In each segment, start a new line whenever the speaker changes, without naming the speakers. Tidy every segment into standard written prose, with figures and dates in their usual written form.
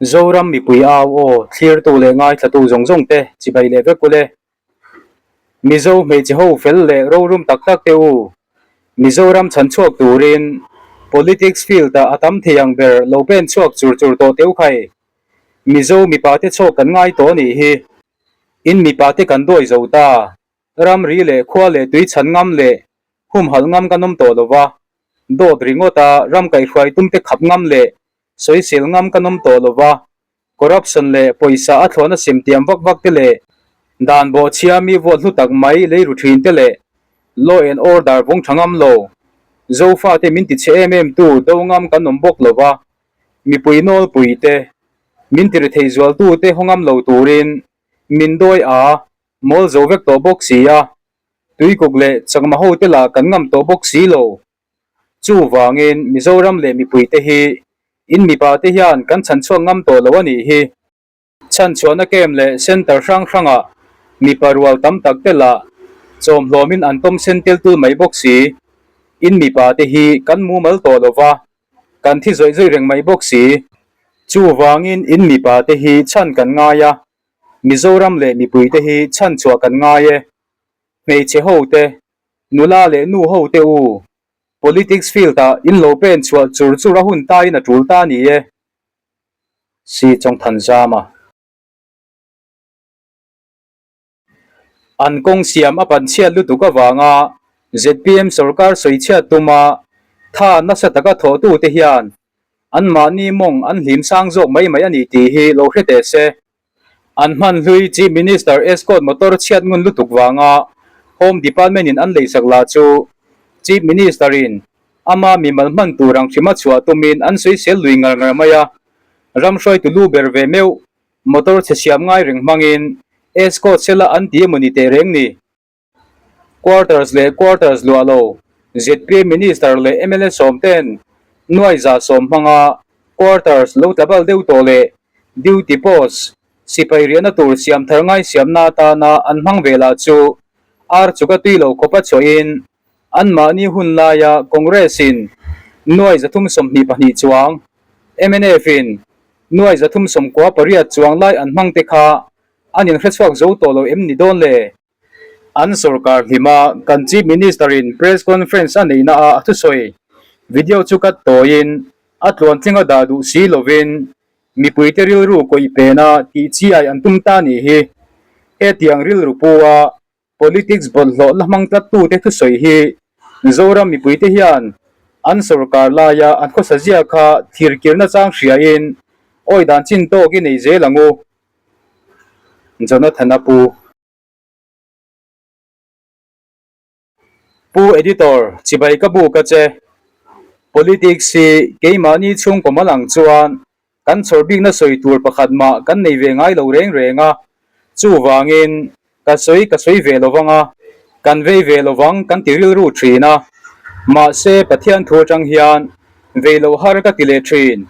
Zoram mipui au aw thlirtu leh ngaithlatu zawng zawng te chibai leh vek ule. Mizo hmeichhe ho fel leh rorum tak tak te u. Mizoram chhan chhuak turin politics field ah a tam thei ang ber lo pen chhuak chur chur tawh teu khai. Mizo mipa te chhawk kan ngai tawh anih hi. In mipa te kan dawi zo ta. Ramri leh khua leh tui chhan ngam leh humhalh ngam kan awm tawh lo va, dawt ringawta ram kaihhruai tumte khap ngam leh sawisel ngam kan awm tawh lo va, corruption leh pawisa a thlawhna sem tiam vak vak te leh dan bawhchhia mi vote hlu tak mai lei ru thin te leh law and order vawng tha ngam lo, Zofate min ti chhe em em tu do ngam kan awm bawk lo va, mipui nawlpui te, min ti rethei zualtu te haw ngam lo turin min dawi a mawl zo vek tawh bawk si a. Tuikuk leh Chakma ho te lah kan ngam tawh bawk si lo. Chuvangin Mizoram leh mipui te hi in mipa te hian kan chhanchhuak ngam tawh lo a nih hi. Chhanchhuahna camp leh centre hrang hrangah mipa rual tam tak te lah chawmhlawmin an tawm sen tel tul mai bawk si. In mipa te hi kan mumal tawh lo va, kan thi zawih zawih reng mai bawk si. Chuvangin in mipa te hi chhan kan ngai a, Mizoram leh mipui te hi chhanchhuah kan ngai e. Hmeichhe ho te, nula leh nu ho te u, politics field ah in lo pen chhuah chur chur a hun ta in a tul ta ni e. Si Chawngthanzama. An kawng siam a pan chhiat lutuk avanga zpm sorkar sawi chhiat tuma tha nasa taka thawhtute hian anmahni mawng an hlim sang zawk mai mai a ni tih hi lo hre teh se. An hman hlui Chief Minister Escort motor chhiat ngun lutuk vanga Home Department in an leisak lah chu Chief Minister in ama mimal hman tur ang hrima chhuah tumin an sawisel lui ngar ngar mai a. Ram hruaitu lu ber ve meuh motor chhe siam ngai reng hmangin Escort sela an ti emaw ni teh reng ni. Quarters leh quarters luah lo, zpm Minister leh mla sawmten nuai 110 hmanga quarters lo tla bal deuh tawh leh duty post sipai riahna tur siam thar ngai siamna atana an hmang ve lah chu ar chuka tui lo khawpa chhuahin anmahni hun laia Congress in nuai 322 chuang, mnf in nuai 398 chuang lai an hmang te kha an inhrechhuak zo tawh lo em ni dawn le? An sorkar hlima kan Chief Minister in Press Conference a neihna a a thusawi video chu cut tawiin a tluantling a dah duh si lovin mipuite rilru kawih pena tih chi ai an tum ta nih hi. Hetiang rilru pu a politics bawlhhlawh la hmang tlattute thusawi hi Zoram mipuite hian an sorkar laia an khawsa zia kha thirkirna chang hriain awi dan chin tawk i nei zel ang u. Jonathan a pu. Pu Editor, chibai ka buk a che. Politics hi keimahni chhungkaw mal ang chuan kan chhawr bikna sawi tur pakhat mah kan nei ve ngai lo reng reng a, chuvangin ka sawi ka sawi ve lo vang a, kan vei ve lo vang kan ti rilru thin a, mahse Pathian thu atang hian vei lo har ka ti leh thin.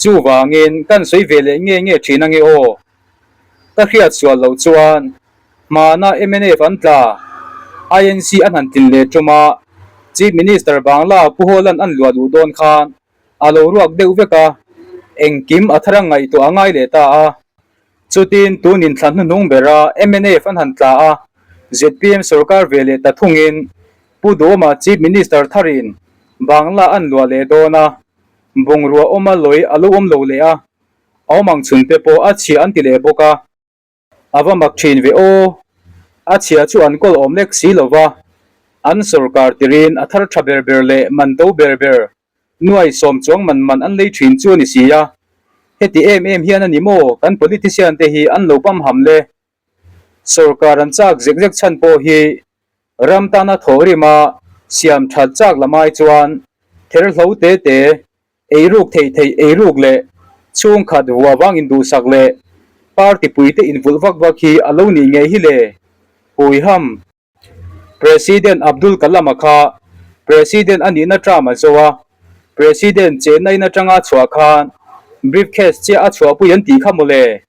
Chuvangin kan sawi ve leh nge nge thin ange aw. Ka hriat sual loh chuan hmana mnf an tla, INC an han tlin leh tum a, Chief Minister Bangla Pu Hawla'n an luah duh dawn khan a lo ruak deuh vek a, engkim a thar a ngaihtuah a ngai leh ta a. Chutin tun inthlan hnuhnung bera mnf an han tla a, zpm sorkar ve leh ta thungin Pu Duhawma Chief Minister tharin Bangla an luah leh dawn a, bungrua awma lawi a lo awm lo leh a. A awm ang chhun te pawh a chhia an ti leh bawk a. A va mak thin ve aw. A chhia chu an kawl awm lek si lo va. An sorkar tirin a thar tha ber ber leh man to ber ber nuai sawm chuang man man an lei thin chu a ni si a. Heti em em hian a ni maw kan politician te hi an lo pam ham le. Sorkar an chak zek zek chhan pawh hi ram tana thawhrima siam that chak lamai chuan therhlo te te Eiruk theih theih eiruk leh chhungkhat vua vang induhsak leh party puite invulh vak vak hi a lo nih ngei hi le? Huiham. President Abdul Kalam-a kha President a nihna term a zo a, President chennain atanga chhuah khan briefcase chiah a chhuahpui an tih kha mawle.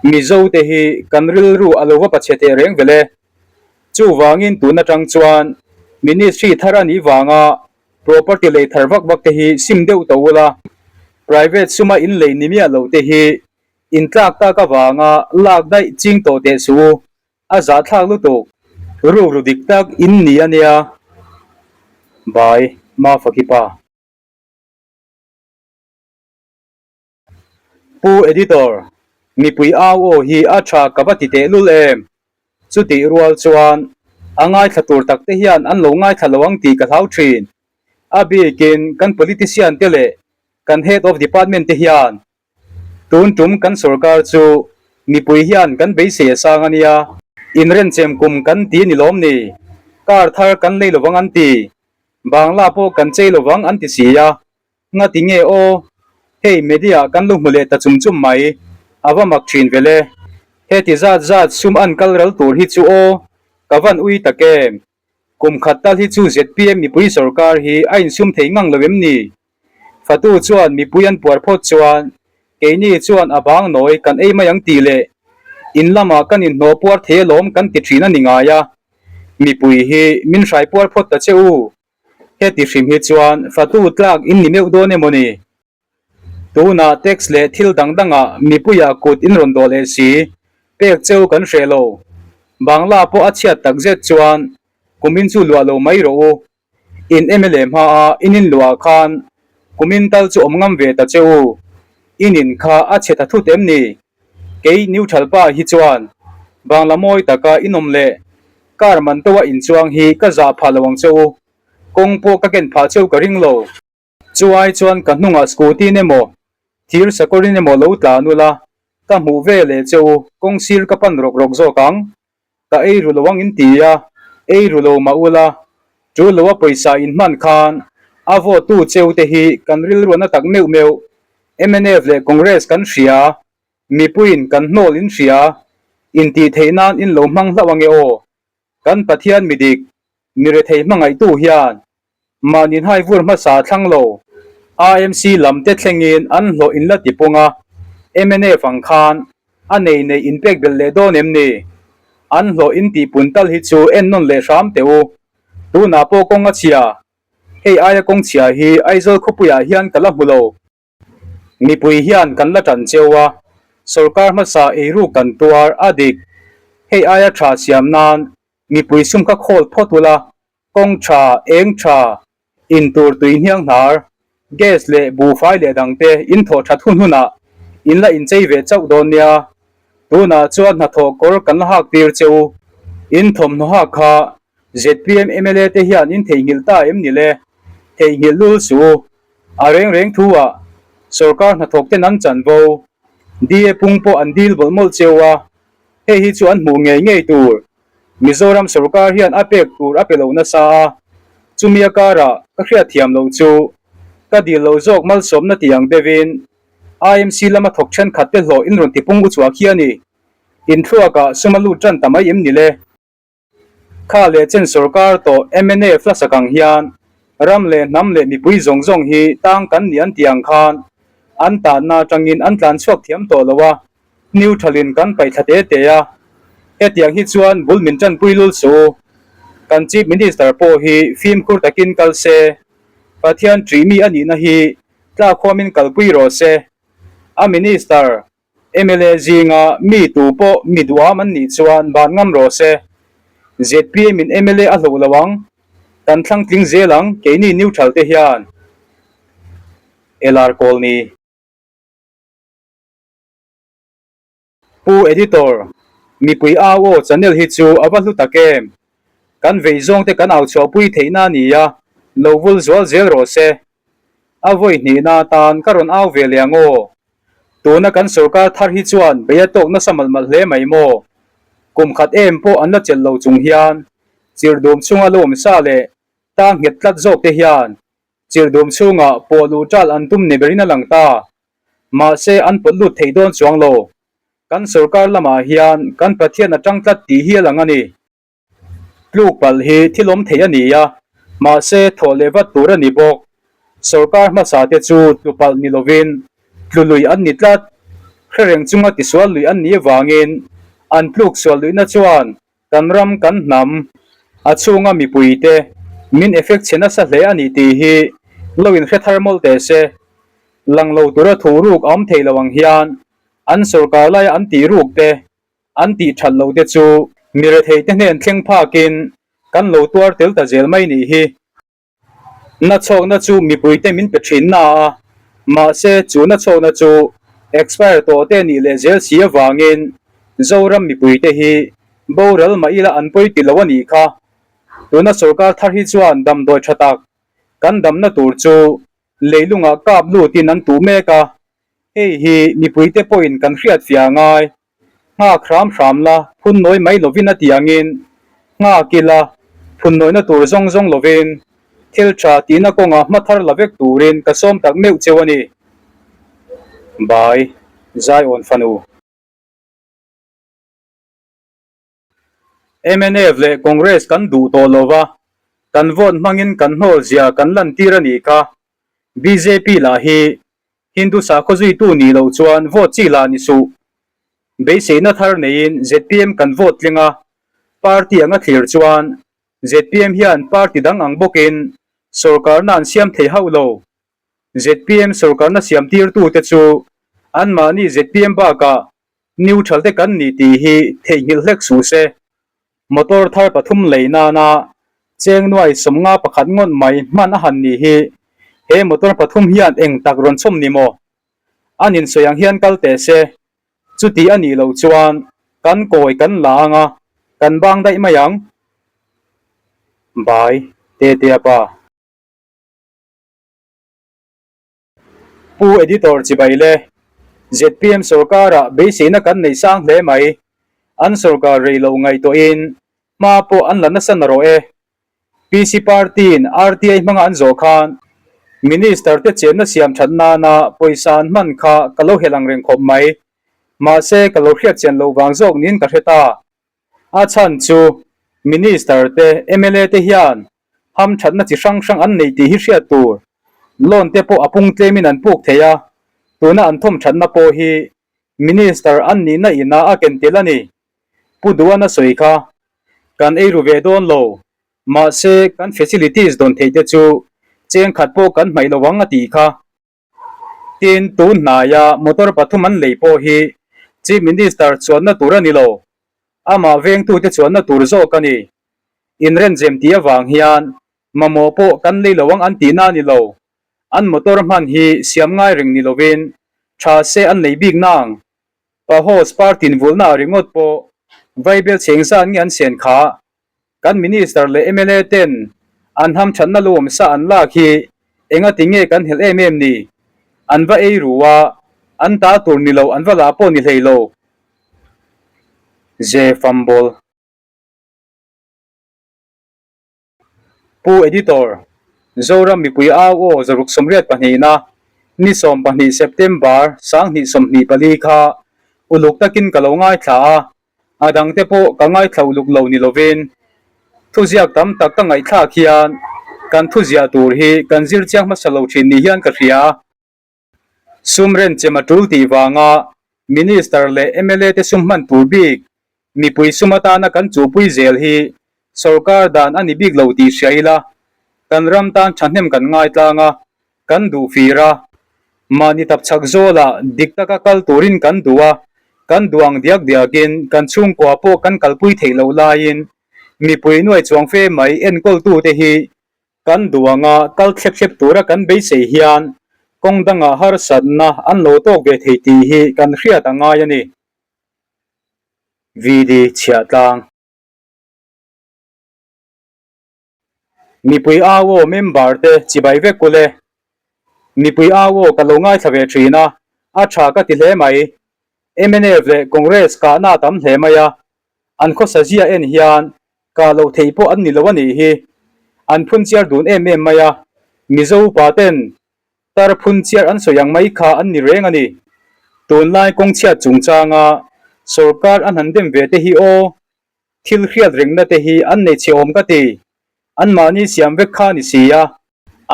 Mizo te hi kan rilru a lo va pachhe teh reng vel e. Chuvangin tun atang chuan Ministry thar a nih vanga property lei thar vak vak te hi sim deuh tawh ula. Private suma in lei ni miah lo te hi in tlak tak avanga lak daih ching tawh teh suh u, a zahthlak lutuk. Rukru dik tak in ni a nia. Bye, Mafakipa. Pu Editor, mipui au aw hi a tha ka va ti tehlul em? Chutih rual chuan a ngaithla tur tak te hian an lo ngaithla lo ang tih ka hlau thin. A bikin kan politician te leh kan head of department te hian tun tum kan sorkar chu mipui hian kan beisei a sang a nia. Inrenchem kum kan ti a ni lawm ni? Car thar kan lei lovang an ti. Bangla pawh kan chei lovang an ti si a. Nga ti nge aw, hei media kan lo hmu leh ta chum chum mai, a va mak thin vel e. Heti zat zat sum an kal ral tur hi chu aw, ka van ui tak em. Kum khat tal hi chu zpm mipui sorkar hi a insum thei ngang lo em ni? Fatu chuan mipui an puar phawt chuan keini chuan a bang nawi kan ei mai ang tih leh in lamah kan inhnawh puar thei alawm kan ti thin a ni ngai a. Mipui hi min hrai puar phawt ta che u. Heti hrim hi chuan fatu tlak in ni meuh dawn emaw ni? Tunah tax leh thil dang dangah mipuiah kut in rawn dawh leh si, pek cheu kan hreh lo. Bangla pawh a chhiat tak zet chuan kumin chu luah lo mai rawh u. In mla hmaa in inluah khan kumin tal chu awm ngam ve ta che u. In in kha a chhe ta thut em ni? Kei neutral pa hi chuan Bangla mawi taka in awm leh car man to a inchuang hi ka zah phah lo ang che u, kawng pawh ka ken phah cheu ka ring lo. Chu ai chuan ka hnungah scooty in emaw thir sakawr in emaw lo tlan ula ka hmuh ve leh che u, kawng sir ka pan rawk rawk zawk ang. Ka ei ru lo ang in ti a, ei ru lo mah ula, chu lo a pawisa in hman khan a vote tu cheu te hi kan rilruahna tak meuh meuh. Mnf leh Congress kan hria, mipuiin kan hnawl in hria, intih theih nan in lo hmang hlauh ange aw. Kan Pathian midik, mi rethei hmangaihtu hian Mahni hnai vur hmasa thlang lo, AMC lam te thlengin an hlawh in la ti pung a, mnf ang khan a nei nei in pek belh leh dawn em ni? An hlawh in tih pun tal hi chu en nawn leh hram teh u. Tunah pawh kawng a chhia, hei aia kawng chhia hi Aizawl khawpuiah hian ka la hmu lo. Mipui hian kan la tan cheu a, sorkar hmasa eiruk kan tuar a dik. Hei aia tha siam nan mipui sum kha khawl phawt ula, kawng tha, eng tha, in tur tui hniang hnar, gas leh buhfai leh dangte in thawh that hun hunah in la inchei ve chauh dawn nia. Tunah chuan hnathawh kawr kan la hak tir che u. In thawmhnaw hak kha zpm mla te hian in theihnghilh ta em ni le? Theihnghilh lul suh u. A reng reng thu ah sorkar hnathawk ten an chanvo DA pung pawh an dil mawlh mawlh cheu a, hei hi chu an hmuh ngei ngei tur. Mizoram sorkar hian a pek tur a pe lo nasa a, chumi a karah ka hriatthiam loh chu ka dil lo zawk malsawmna tih ang deuhin IMC lama thawk thenkhat te hlawh in rawn tipung u chhuah khi a ni. Inthluakah sum a lut tan ta mai em ni le? Kha leh chen sorkar tawh mnf la sak ang hian ram leh hnam leh mipui zawng zawng hi tang kan ni an tih ang khan an tanna atangin an tlan chhuak thiam tawh lo a, neutral in kan paih thla te te a. Hetiang hi chuan bul min tanpui lul suh u. Kan Chief Minister pawh hi fimkhur takin kal se, Pathian ṭihmi a nihna hi tlakhuamin kalpui rawh se. A Minister Mla zinga mi tu pawh mi duham an nih chuan ban ngam rawh se. Zpm in mla a hloh lo ang, kan thlang tling zel ang keini neutral te hian. LR Kawlni. Pu Editor, mipui au aw channel hi chu a va hlu tak em. Kan vei zawng te kan au chhuahpui theihna a ni a, lo vul zual zel rawh se. A vawi hnihna atan ka rawn au ve leh ang aw. Tuna kan sorkar thar hi chuan bei a tawk nasa malh malh hle mai maw? Kum khat em pawh an la chelh lo chung hian chirhdum chunga lo awm sa leh tang nghet tlat zawk te hian chirhdum chhungah pawh luh ṭal an tum ni berin a lang ta. Mahse an pawt lut thei dawn chuang lo. Kan sorkar lamah hian kan Pathian a ṭang tlat tih hi a lang a ni. Tluk palh hi thil awm thei a ni a, mahse thawh leh vat tur a ni bawk. Sorkar hmasa te chu tlu palh ni lovin tlu lui an ni tlat. Hrereng chunga tisual lui an nih avangin an tluk sual luihna chuan kan ram kan hnam a chhunga mipuite min effect chhe nasa hle a ni tih hi lo inhre thar mawlh teh se. Lang lo tura thu ruk a awm thei lo ang hian an sorkar laia an tih ruk te, an tih that lo te chu mi rethei te hnen thleng phakin kan lo tuar tel ta zel mai nih hi. Nachhawkna chu mipuite min pe thin na a, mahse chu nachhawkna chu expire tawh te nih leh zel si avangin Zoram mipuite hi boral mah ila an pawi ti lo a nih kha. Tuna sorkar thar hi chuan damdawi tha tak kan damna tur chu leilungah kap lutin an tuh mek a, hei hi mipuite pawhin kan hriat fiah a ngai. Nghak hram hram la, phun nawi mai lovin a ti angin, nghak ila, phun nawina tur zawng zawng lovin, thil tha tihna kawngah hma thar la vek turin ka sawm tak meuh cheu a ni. By, Zaiawn Fanu. Mnf leh Congress kan duh tawh lo va, kan vote hmangin kan hnawl zia kan lantir a nih kha. Bjp lah hi Hindu sakhaw zuitu nih loh chuan vote chi lah ni suh. Beiseina thar neiin zpm kan vote tling a, party anga thlir chuan zpm hian party dang ang bawkin sorkarna an siam thei hauh lo. Zpm sorkarna siam tirtute chu anmahni zpm bakah Neutral te kan ni tih hi theihnghilh hlek suh se. Motor thar pathum lei nana cheng nuai sawmnga pakhat ngawt mai hman a han nih hi he motor pathum hian eng tak rawn chhawm ni maw? An insawi ang hian kal teh se. Chuti a nih loh chuan kan kawi kan la ang a, kan bang daih mai ang. Bai, Tetea pa. Pu Editor chibai le, zpm sorkarah beiseina kan nei sang hle mai. An sorkar rei lo ngaihtuahin hma pawh an la nasa na rawh e. PC Party-in RTI hmanga an zawh khan Minister te chenna siam that nana pawisa an hman kha ka lo hel ang reng khawp mai. Mahse ka lo hriat chian loh vang zawk niin ka hre ta. A chhan chu Minister te, mla te hian ham thatna chi hrang hrang an nei tih hi hriat tur. Loan te pawh a pung tlemin an puk thei a, tuna an thawm thatna pawh hi Minister an nihna inah a ken tel a ni. Pu Duana sawi kha, Kan ei ru ve dawn lo, mahse kan facilities dawn theih te chu cheng khat pawh kan hmaih lo ang a tih kha. Tin, tun hnaia motor pathum an lei pawh hi Chief Minister chuanna tur a ni lo, amah vengtute chuanna tur zawk a ni. Inrenzem tih avang hian mamawh pawh kan lei lo ang an tihna a ni lo. An motor hman hi siam ngai reng ni lovin tha se an lei bik nang. Paho Spartin vulna ringawt pawh vaibel cheng zat nge an sen kha? Kan Minister leh mla ten an hamthatna lo awm sa an lak hi engati nge kan helh em em ni? An va ei ru a, an ta tur ni lo an va lah pawh ni hlei lo. Ze Fumble. Pu Editor, Zoram mipui au aw 682 na ni 12 September 2024 kha uluk takin ka lo ngaithla a, a dangte pawh ka ngaithla uluk lo ni lovin thuziak tam tak ka ngaihthlak hian kan thuziah tur hi kan zir chiang hmasa lo thin ni hian ka hria. Sum renchem a tul tih vanga Minister leh mla te sum hman tur bik mipui sum atana kan chuhpui zel hi sorkar dan a ni bik lo tih hria ila, kan ram tan thahnem kan ngaitlang a, kan duh fir a. Mahni tapchhak zawlah dik taka kal turin kan duh a, kan duh ang diak diakin kan chhungkua pawh kan kalpui theih loh laiin mipui nuai chuang fe mai enkawltute hi Kan duh anga kal thlep thlep tura kan beisei hian kawng dangah harsatna an lo tawk ve thei tih hi kan hriat a ngai a ni. VD Chhiahtlang. Mipui au aw member te chibai vek ule. Mipui au aw ka lo ngaithla ve thin a, a tha ka ti hle mai. Mnf leh Congress kahna a tam hle mai a, An khawsa zia en hian kah loh theih pawh an ni lo a nih hi. An phun chiar dun em em mai a, Mizo upa ten tar phun chiar an sawi ang mai kha an ni reng a ni. Tunlai kawngchhiat chungchanga sorkar an han dem ve te hi aw, thil hriat rengna te hi an nei chhe awm ka ti. Anmahni siam vek kha ni si a,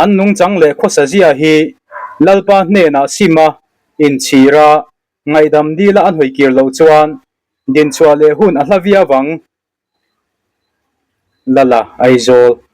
an nungchang leh khawsa zia hi Lalpa hnenah sim a, inchhir a, Ngaihdam dila an hawi kir loh chuan dinchhuah leh hun a hla viau ang. Lala, Aizawl.